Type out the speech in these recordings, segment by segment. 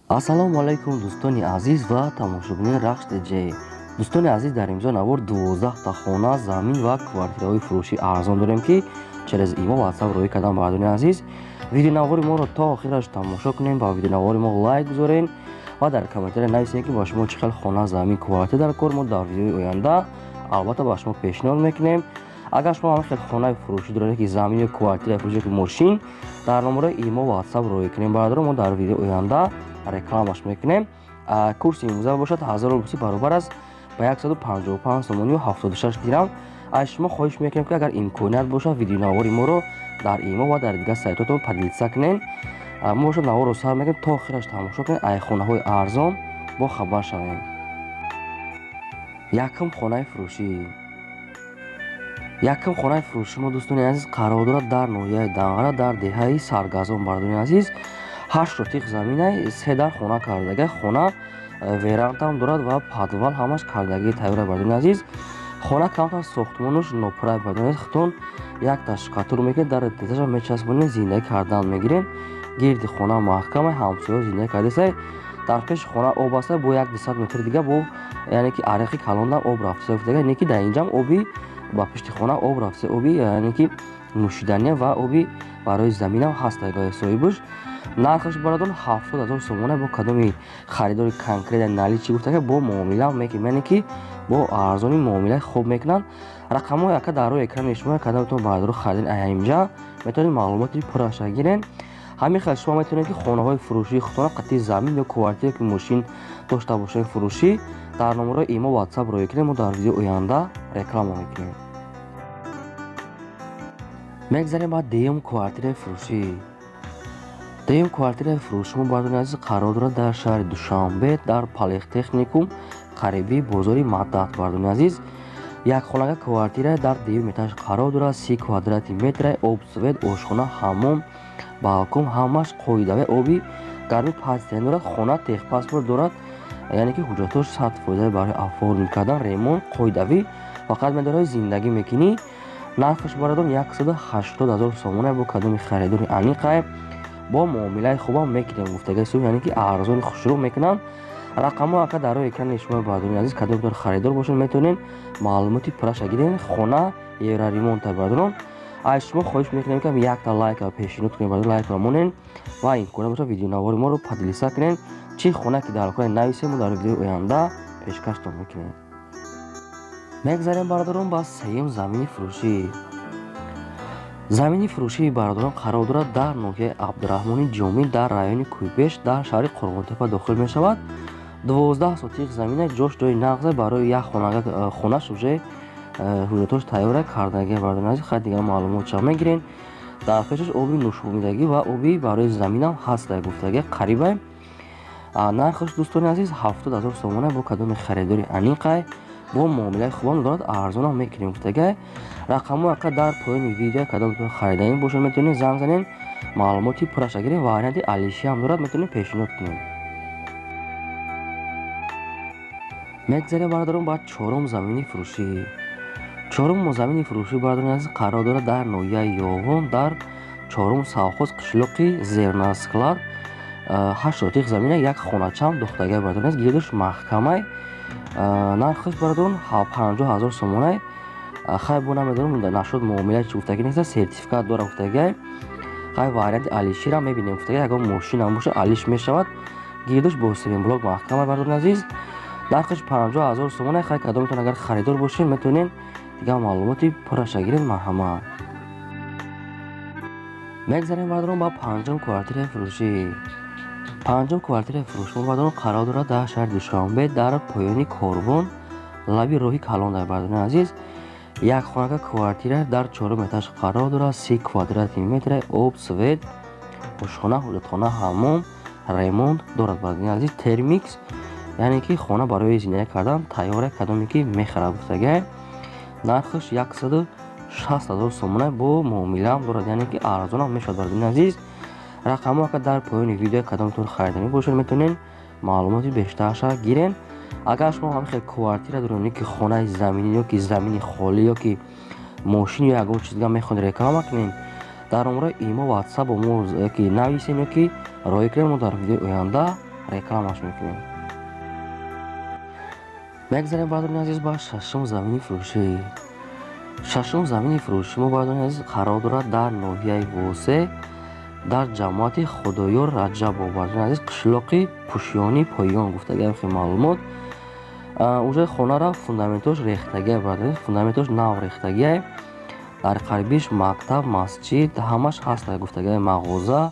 Ассалому алайкум, дӯстони азиз ва тамошобинони Рахш ТЖ. Дӯстони азиз, дар имзо навор 12-та хона, замин ва квартираҳои фурӯшӣ арзон дорем, ки через имо, ватсап роҳӣ кардан. Бардони азиз, видеонавори моро то охираш тамошо кунем, ба видеонавори мо лайк гузорем ва дар комментария нависем, ки ба шумо чӣ хел хона, замин, квартира дар кор. Мо дар видеои оянда албатта ба шумо пешниҳод мекунем. Агар шумо ҳамин хел хонаи фурӯшӣ доред, ки замин ё квартираи фурӯшӣ, ки мошин, дар номерои имо, ватсап роҳӣ кунем, бародаро, мо дар видеои оянда рекламаш мекунем. Курси имрӯза бошад 1000 рубли баробар аст ба 155 сомонию 76 дирам. Аз шумо хоҳиш мекунем, ки агар имконият бошад, видеонавори моро дар имо ва дар дигар сайтҳотон поделиться кунед. Мо бошад наворро сар мекунем, то охираш тамошо кунед, ай хонаҳои арзон бо хабар шавем. Якум хонаи фурӯшӣ. Якум хонаи фурӯши мо, дӯстони азиз, қарор дорад дар ноҳияи Данғара, дар деҳаи Саргазон. Бардони азиз, 8 сотих заминай, се дар хона кардага. Хона верандам дорад ва подвал, ҳамаш кардагии тайёра. Бардони азиз, хона камтар сохтмонуш нопурра. Бардони азиз, худтон якта штукатур мекунед, дар этажа мечаспонед, зиндагӣ кардан мегиред. Гирди хона маҳкама, ҳамсоя зиндагӣ кардесай. Дар пеши хона об аста, бо як 200 метр дига бо, яъне ки ариқи калондан об рафта гуфтага, не ки дар инҷам оби ба пишти хона об рафта, оби, яъне ки нӯшидания ва оби барои заминам ҳаст соҳибаш. Нархаш, бародон, 70 000 сомона. Бо кадоми харидори конкретно наличии гуфтага, бо муомила мекунем, яъне ки бо арзони муомилаи хуб мекунанд. Рақамҳои ака дар рӯи экрани шумо. Кадомтон, бародаро, харидани аяимҷа, метавонед маълумоти пурраша гирен. Ҳамин хел шумо метавонед, ки хонаҳои фурӯшии худтона қатъи замин ё квартира, ки мошин дошта бошед фурӯшӣ, дар номерои имо, ватсап роҳӣ кунед, мо дар видеои оянда реклама мекунем. Мегзарем ба дуюм квартираи фурӯшӣ. Дуюм квартираи фурӯши мо, бардони азиз, қарор дорад дар шаҳри Душанбе, дар Политехникум, қариби бозори Маддат. Бардони азиз, якхонага квартира дар дуюм этаж қарор дорад, 30 квадрати метра, об, свет, ошхона, ҳаммом, балкон, ҳамаш қоидави, оби гарми пастиан дорад. Хона техпаспорт дорад, яъне ки ҳуҷҷатҳош 100% барои оформить кардан, ремонт қоидавӣ, фақат медораи зиндагӣ мекунӣ. Нархаш, бародон, 180 000 сомона. Бо кадоми харидори аниқай, бо муомилаи хубам мекунем гуфтагаи су, яъне ки арзони хушрӯ мекунанд. Рақамҳо ака дар рӯи экрани шумо. Бардони азиз, кадомтон харидор бошед, метавонед маълумоти пурраша гиред. Хона евроремонта. Бардорон, аз шумо хоҳиш мекунем, ки якта лайка пешниҳод кунед, бардор, лайкро монед ва имкон бошад, видеонавори моро поделиться кунед. Чӣ хона ки дар кора, нависем, мо дар видеои оянда пешкаштон мекунем. Мегзарем, бародарон, ба сеюм замини фурӯшӣ. Замини фурӯшии, бародарон, қарор дорад дар ноҳияи Абдураҳмони Ҷомӣ, дар райони Кӯйпеш, дар шаҳри Қурғонтепа дохил мешавад. 12 сотих замина, ҷош ҷои нағзе барои як хонаш, уже ҳуҷҷатҳош тайёра кардагия. Бародари азиз, хай дигар маълумотша мегирем. Дар пешаш оби нӯшомидагӣ ва оби барои заминам ҳаст гуфтагия, қарибай. Нархаш, дӯстони азиз, 70 000 сомона. Бо кадоми харидори аниқай, бо муомилаи хубам дорад, арзонам мекунем гуфтагай. Рақамҳо ака дар поёни видео. Кадомтон хариданӣ бошад, метавонед занг занед, маълумоти пурраша гиред. Варианти алишиам дорад, метавонед пешниҳод кунем. Мегзарем, бародарон, ба чорум замини фурӯшӣ. Чорум замини фурӯшӣ, бародарони азиз, қарор дорад дар ноҳияи Ёвон, дар чорум совхоз, қишлоқи Зернасклад. 8 сотих замина, як хоначам дохтагай. Бародарони азиз, гирдуш маҳкамай. Нархаш, бародарон, 50 000 сомонай. Хай, бо намедонам, нашуд муомила чи гуфтагӣ неста, сертификат дора гуфтагай. Хай, варианти алишира мебинем гуфтагай, ягон мошинам боша, алиш мешавад. Гирдуш бо семенблок маҳкама. Бародарони азиз, нархаш 50 000 сомона. Хай, кадомтон агар харидор бошед, метавонед дигар маълумоти пурраша гиред, марҳамат. Мегзарем, бародарон, ба панҷум квартираи фурӯшӣ. Панҷум квартираи фурӯши мо, бародарон, қарор дорад дар шаҳри Душанбе, дар поёни Корвон, лаби роҳи калон. Дар бародарони азиз, як хонака квартира дар чорум этаж қарор дорад, 30 квадрати метра, об, свет, ошхона, ҳуҷҷатхона, ҳаммом, ремонт дорад. Бародарони азиз, термикс, яъне ки хона барои зиндагӣ кардан тайёра. Кадоме ки мехарад гуфтагай, нархаш 160 000 сомона, бо муомилаам дорад, яъне ки арзонам мешавад. Бародарони азиз, рақамҳо ака дар поёни видео. Кадомтон хариданӣ бошад, метавонед маълумоти бештарша гирен. Агар шумо ҳамин хел квартира доред, ки хонаи заминӣ ё ки замини холӣ, ё ки мошин, ё ягон чиз дига мехоҳед реклама кунед, дар номерои имо, ватсап бо мо ки нависем ё ки роҳӣ кунем, мо дар видеои оянда Рекламаш мекунем. Мегзарем, бародарони азиз, ба шашум замини фурӯшӣ. Шашум замини фурӯши мо, бародарони азиз, қарор дорад дар ноҳияи Восе, дар ҷамоати Худоёр Раҷабов, бародарони азиз, қишлоқи Пӯшиёни Поён гуфтагиам. Хел маълумот уже хонара фундаментош рехтагиа, бародари, фундаментош нав рехтагиа. Дар қарибиш мактаб, масҷид, ҳамаш ҳаст гуфтагиа, мағоза,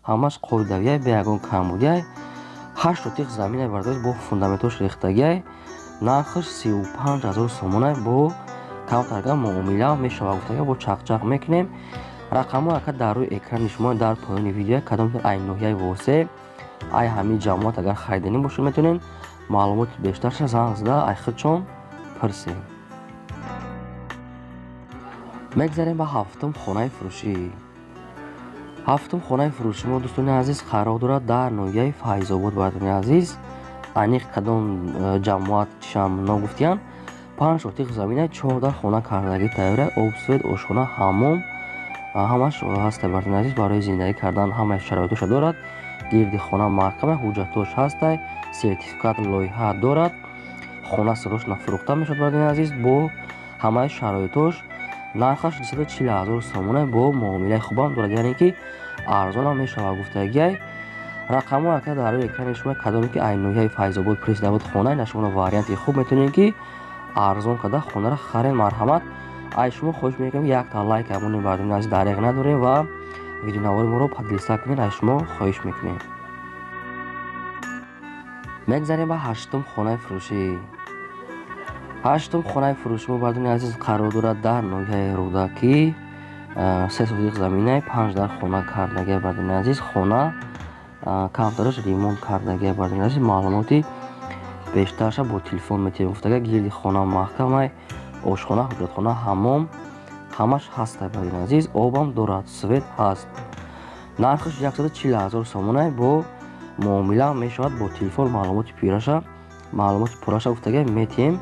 ҳамаш қоидавия, бе ягон камбудиай. 8 сотих замина, бародари, бо фундаментош рехтагиай. Нархаш 35 000 сомонай, бо камтарга муомила мешавад гуфтагиа, бо чақчақ мекунем. Рақамҳо ака дар рӯи экрани шумо, дар поёни видео. Кадомтон ай ноҳияи Восе, ай ҳамин ҷамоат агар хариданӣ бошед, метавонед маълумоти бештарша занг зада ай худшон пурсед. Мегзарем ба ҳафтум хонаи фурӯшӣ. Ҳафтум хонаи фурӯши мо, дӯстони азиз, қарор дорад дар ноҳияи Файзобод, бародарони азиз. Аниқ кадом ҷамоат чишам ногуфтиянд. 5 сотих замина, 14 хона кардагӣ тайёра, об, свет, ошхона, ҳаммом, ҳамаш ҳаста, бародарони азиз. Барои зиндагӣ кардан ҳамаи шароитоша дорад. Гирди хона маҳкама, ҳуҷҷатҳош ҳастай, сертификат, лоиҳа дорад. Хона срочно фурӯхта мешавад, бародарони азиз, бо ҳамаи шароитош. Нархаш 240 000 сомона, бо муомилаи хубам дорад, яъне ки арзонам мешавад гуфтагиай. Рақамҳо ака дар рӯи экрани шумо. Кадоме ки ай ноҳияи Файзобод пурсида буд хона, ина шумо варианти хуб, метавонед ки арзон карда хонаро харед. Марҳамат, ай шумо хоҳиш мекунем, якта лайк амонем, бародарони азиз, дареғ надорем ва видеонавори моро поделиться кунед, ай шумо хоҳиш мекунем. Мегзарем ба ҳаштум хонаи фурӯшӣ. Ҳаштум хонаи фурӯши мо, бародарони азиз, қарор дорад дар ноҳияи Рӯдакӣ. 3 сотих заминай, панҷ дар хона кардагия, бародарони азиз. Хона камтараш ремонт кардагия, бародарони азиз. Маълумоти бештарша бо телефон метавонем гуфтага. Гирди хона маҳкамай, ошхона, ҳуҷратхона, ҳаммом, ҳамаш ҳастай, бародарони азиз. Обам дорад, свет ҳаст. Нархаш 140 000 сомонай, бо муомила мешавад. Бо телефон маълумоти пурраша гуфтага метиҳем.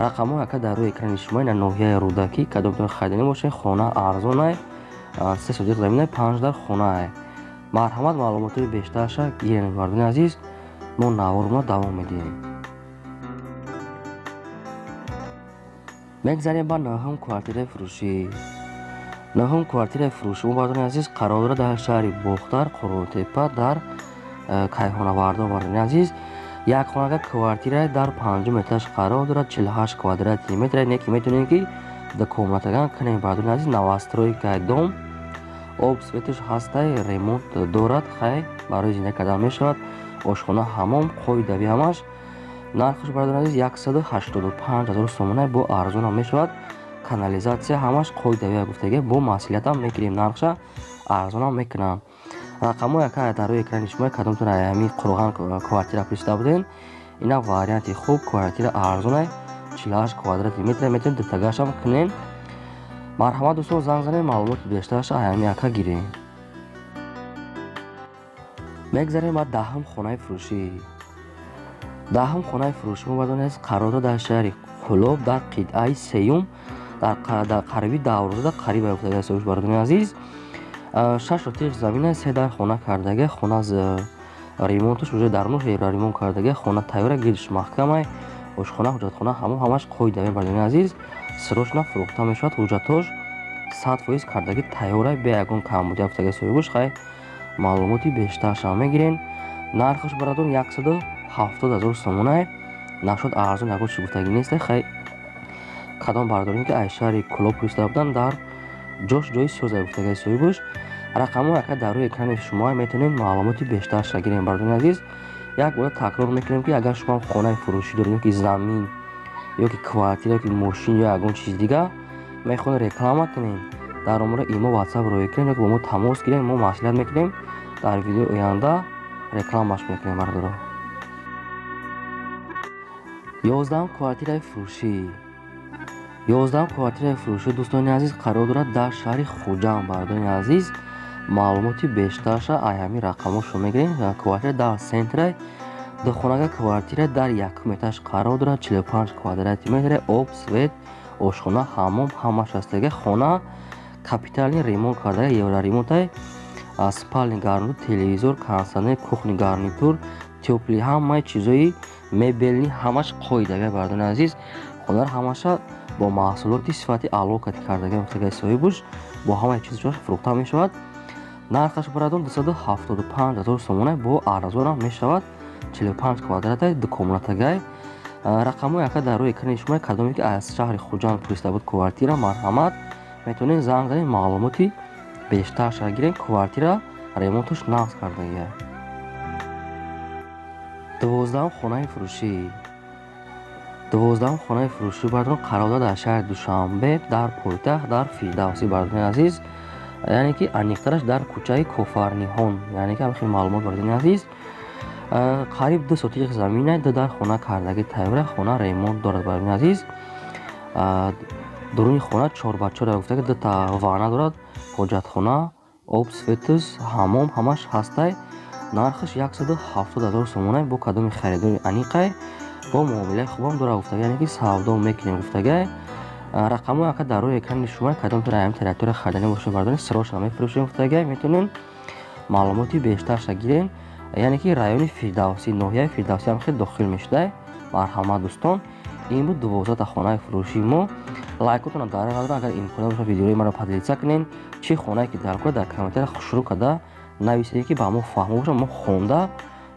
Рақамҳо ака дар рӯи экрани шумо. Ина ноҳияи Рӯдакӣ, кадомтон хариданӣ бошед, хона арзонай, 3 сотих заминай, панҷ дар хонаай. Марҳамат, маълумотҳои бештарша гиред, бародарони азиз. Мо наворро давом медиҳем. Мегзарем ба нӯҳум квартираи фурӯшӣ. Нӯҳум квартираи фурӯшӣ мо, бародарони азиз, қарор дорад дар шаҳри Бохтар, Қурғонтеппа, дар Кайҳонавардон, бародарони азиз. Якхонага квартира дар панҷум этаж қарор дорад, 48 квадрати метр, не ки метавонем ки ду комнатаган кунем, бародарони азиз. Новостройка дом, об, светаш ҳастай, ремонт дорад, хай, барои зиндагӣ кардан мешавад. Ошхона, ҳаммом, қоидави ҳамаш. Нархаш, бародарони азиз, 185 000 сомона, бо арзонам мешавад. Канализатсия, ҳамаш қоидавия гуфтага, бо масъулиятам мегирем, нархша арзонам мекунам. Рақамҳо яка дар рӯи экрани шумо. Кадомтон ҳамин Қурған квартира пурсида будем, ина варианти хуб, квартира арзонай, 48 квадрати метр, метавонед дутагашам кунем. Марҳамат, дӯстон, занг занед, маълумоти бештарша ҳамин яка гирем. Мегзарем ба даҳум хонаи фурӯшӣ. Даҳум хонаи фурӯшӣ мо, бародарони азиз, қарор дорад дар шаҳри Кӯлоб, дар қитъаи сеюм, дар қариби Даврозада қариб гуфтага ҳисобиш, бародарони азиз. 6 сотих замина, се дар хона кардага. Хона ремонташ уже дарунаш ремонт кардага, хона тайёра, гирдиш маҳкамай, ошхона, ҳуҷратхона, ҳамон ҳамаш қоидавия, бародарони азиз. Срочно фурӯхта мешавад, ҳуҷҷатҳош 100% кардаги тайёра, бе ягон камбудия гуфтага соҳибаш. Хай, маълумоти бештаршам мегирен. Нархаш, бародарон, 170 000 сомонай. Нашуд арзон, ягон чи гуфтагӣ нест. Хай, кадом бардорем ки аз шаҳри Кӯлоб пурсида буданд, дар ҷош ҷои соза гуфтагаи соҳибаш. Рақамҳо яка дар рӯи экрани шумо, метавонед маълумоти бештарша гирем. Бародарони азиз, як бора такрор мекунем, ки агар шумо хонаи фурӯшӣ доред, ё ки замин, ё ки квартира, ё ки мошин, ё ягон чизи дигар мехоҳед реклама кунем, дар номеро имо, Ватсап роҳӣ кунем ё ки бо мо тамос гирем, мо маслиҳат мекунем, дар видеои оянда рекламаш мекунем, бародаро. 11-ум квартираи фурӯшӣ. 11-ум квартираи фурӯшӣ, дӯстони азиз, қарор дорад дар шаҳри Хуҷанд, бародарони азиз. Маълумоти бештарша ай ҳамин рақамҳошо мегирем. Квартира дар центрай, духонага квартира дар якум этаж қарор дорад, 45 квадрати метре, об, свет, ошхона, ҳаммом, ҳамаш ҳастага. Хона капитальный ремонт кардага, евроремонтай, спальный гарнитур, телевизор, кондиционер, кухонный гарнитур, тёплый, ҳамаи чизои мебельный ҳамаш қоидага, бардони азиз. Хонаро ҳамаша бо маҳсулоти сифати аъло кати кардага, гуфтагаи соҳибуш. Бо ҳамаи чизош фурӯхта мешавад. Нархаш, барадон, 275 ҳазор сомона, бо арзонам мешавад. 45 квадратай, ду комнатагай. Рақамҳои ака дар рӯи экрани шумо. Кадоме ки аз шаҳри Хуҷанд пурсида буд квартира, марҳамат, метавонед занг занед, маълумоти бештарша гирем. Квартира ремонташ нағз кардагия. 12-ум хонаи фурӯшӣ. 12-ум хонаи фурӯшӣ, бардон, қарор дорад дар шаҳри Душанбе, дар пойтахт, дар Фирдавсӣ, бардони азиз, яъне ки аниқтараш дар кӯчаи Кофарниҳон. Яъне ки ҳамин хел маълумот, бардони азиз. Қариб 2 сотиқ замина, ду дар хона кардаги тайёра, хона ремонт дорад, бардони азиз. Дуруни хона чорбачора, гуфта ки дута ванна дорад, ҳоҷатхона, об, светус, ҳаммом ҳамаш ҳастай. Нархаш 170 ҳазор сомона. Бо кадоми харидори аниқай, бо муомилаи хубам дорад, гуфтага, яъне ки савдо мекунем, гуфтагай. Рақамҳои ака дар рӯи экрани шумо. Кадомтон ҳамин территория хариданӣ бошед, бардони, срочно мефурӯшем, гуфтагай, метавонем маълумоти бештарша гирем. Яъне ки райони Фирдавсӣ, ноҳияи Фирдавсӣ ҳам хеле дохил мешудай. Марҳамат, дӯстон. Ин буд 12-та хонаи фурӯшии мо. Лайкотонро дар надорам. Агар имконият бошад, видеои маро поделиться кунед. Чӣ хонае ки дар кор, дар комментария хушрӯ карда нависед, ки ба мо фаҳмо бошад. Мо хонда,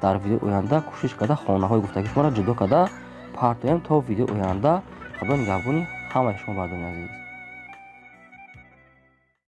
дар видеои оянда кӯшиш карда, хонаҳои гуфтаги шуморо ҷудо карда партоем. То видеои оянда, Худо нигаҳбони ҳамаи шумо, бардони азиз.